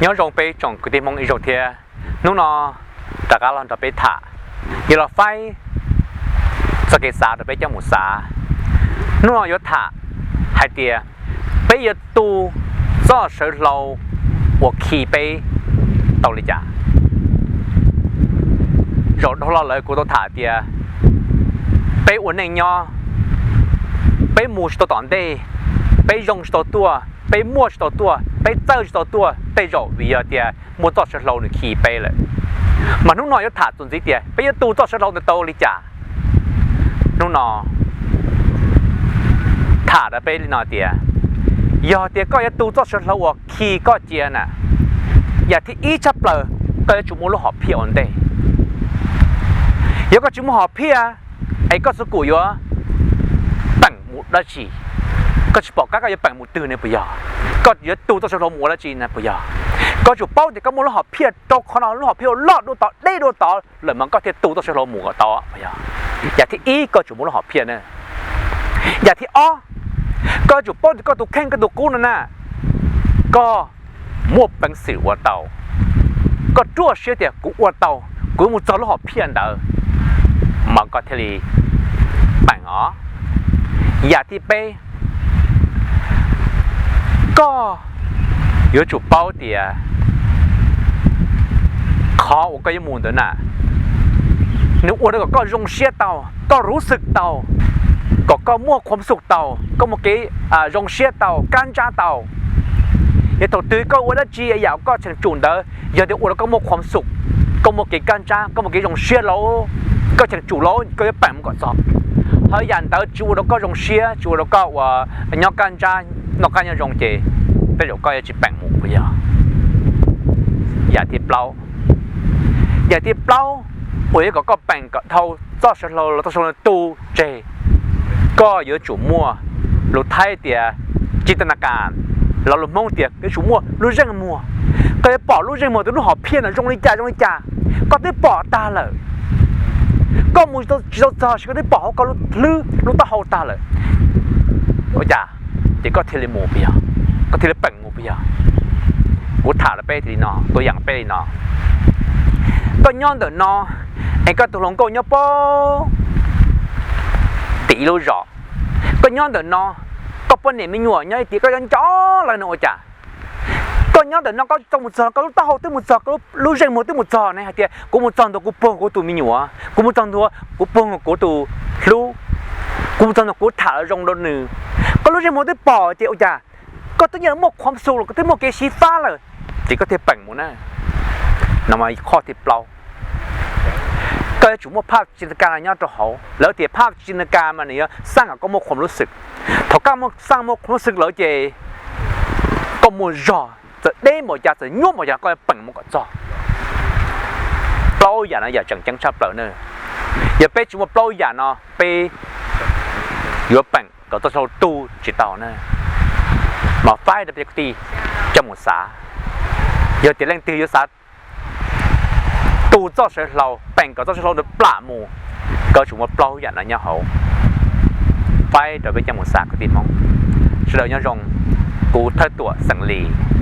Nyob zoo peb tsoom kwv tij Hmoob ib zaug thiab. Hnub no rov qab los nrog peb tham, yuav los faib txoj kev xav rau peb coj mus xav. Hnub no yuav tham hais tias peb yuav tu txoj sawv hlau uas khi peb tau li cas. Zaum dhau los lawm kuv tau tham tias peb ua neej nyob, peb mus tsis tau tom ntej, peb zoo tsis tau tuaj, peb muaj tsis tau tuaj, peb txawj tsis tau tuaj, tej zaum vim yog tias muaj txoj sawv hlau nws khi peb lawm. Mas hnub no yuav tham txuas ntxiv tias peb yuav tu txoj sawv hlau ntawd tau li cas. Hnub no tham rau peb li no tias, yog tias koj yuav tu txoj sawv hlau uas khi koj cia na, yam thib ib tshaj plaws koj yuav tsum muaj lub hom phiaj ua ntej. Yog koj tsis muaj hom phiaj es koj txhua kum yuav peem mus dab tsi, koj tsis pom qab koj yuav peem mus twg ne puas yog? Koj yuav tu txoj sawv hlau mus ua dab tsi na puas yog? Koj yuav tsum paub tias koj muaj lub hom phiaj rau qhov no, lub hom phiaj uas loj dua tod deb dua tod lawm mas koj thiaj tu txoj sawv hlau mus kom tau puas yog? Yam thib ib koj yuav tsum muaj lub hom phiaj na. Yam thib ob, koj yuav tsum paub tias koj tus kheej koj tus qub no na, koj muaj peev xwm ua tau. Koj ruaj siab tias kuv ua tau, kuv yuav mus txog lub hom phiaj ntawd, mas koj thiaj li peem os. Yam thib peb, koj yuav tsum paub tias qhov uas koj yuav mus ntawd na, nws ua rau kom koj zoo siab tau, koj rub xwm tau, kom koj muaj khuam xum tau, koj muaj kev zoo siab tau, kab ntsab tau. Yog thaum twg koj ua dab tsi yam koj cheem tsum ntawd yog tias ua rau koj muaj khuam xum, koj muaj kev kab ntsab, koj muaj kev zoo siab lauj, koj cheem tsum lauj, koj yuav peem mus kom txog. Ho yam ntawd tsis ua rau koj zoo siab, tsis ua rau koj uas nyob kab ntsab, noj qab nyob zoo ces tej zaum koj yuav tsis peem mus puas yog? Yam thib plaub, yam thib plaub uas yuav kom koj peem kom dhau txoj sawv hlau los txoj sawv hlau tu tseg, koj yuav tsum muaj lus Thaib tias จินตนาการ, los lus Hmoob tias yuav tsum muaj lub zeej muag. Koj yuav pom lub zeej muag tias lub hom phiaj no zoo li cas zoo li cas, koj twb pom tag lawm. Koj mus tsis tau txog sis koj twb pom hauv koj lub hlwb lub taub hau tag lawm. Ua cas ces koj thiaj li mus puas yog? Koj thiaj li peem mus puas yog? Kuv tham rau peb li no, tua yam peb li no. Koj nyob ntawm no es koj tus hluas nkauj nyob puag tim ib lub zos. Koj nyob ntawm no, koj poj niam me nyuam nyob ib tim koj nco nco lawv no ua cas? Koj nyob ntawm no koj tsis tau mus txog, koj lub taub hau twb mus txog, koj lub zeej muag twb mus txog ne, hais tias kuv mus txog ntua kuv puag kuv tus me nyuam, kuv mus txog ntua kuv puag kuv tus hlub, kuv mus txog ntua kuv tham zoo rau nws. Koj lub zeej muag twb pom ces ua cas? Koj twb yeej muaj khuam xum los, koj twb muaj kev xyiv fab lawm, ces koj thiaj peem mus na. No mas qhov thib plaub, koj yuav tsum muaj ภาพจินตนาการ no nyob rau hauv. Lawv tias ภาพจินตนาการ mas nws yuav xaj kom koj muaj khuam lub xwm. Thaum koj muaj xaj muaj khuam lub xwm lawm ces koj muaj zog, txawm deb npaum cas txawm nyuaj npaum cas koj yuav peem mus kom txog. Plaub yam no yam tseem ceeb tshaj plaws na. Yog peb tsis muaj plaub yam no peb yuav peem kom txoj sawv hlau tu tsis tau na. Mas faib rau peb kwv tij coj mus xav. Yog tias leej twg yuav xav tu txoj sawv hlau, peem kom txoj sawv hlau ntawd plam mus, koj yuav tsum muaj plaub yam no nyob hauv. Faib rau peb coj mus xav kwv tij Hmoob. Sawv daws nyob zoo, kuv Thawj Tuam xeem Lis.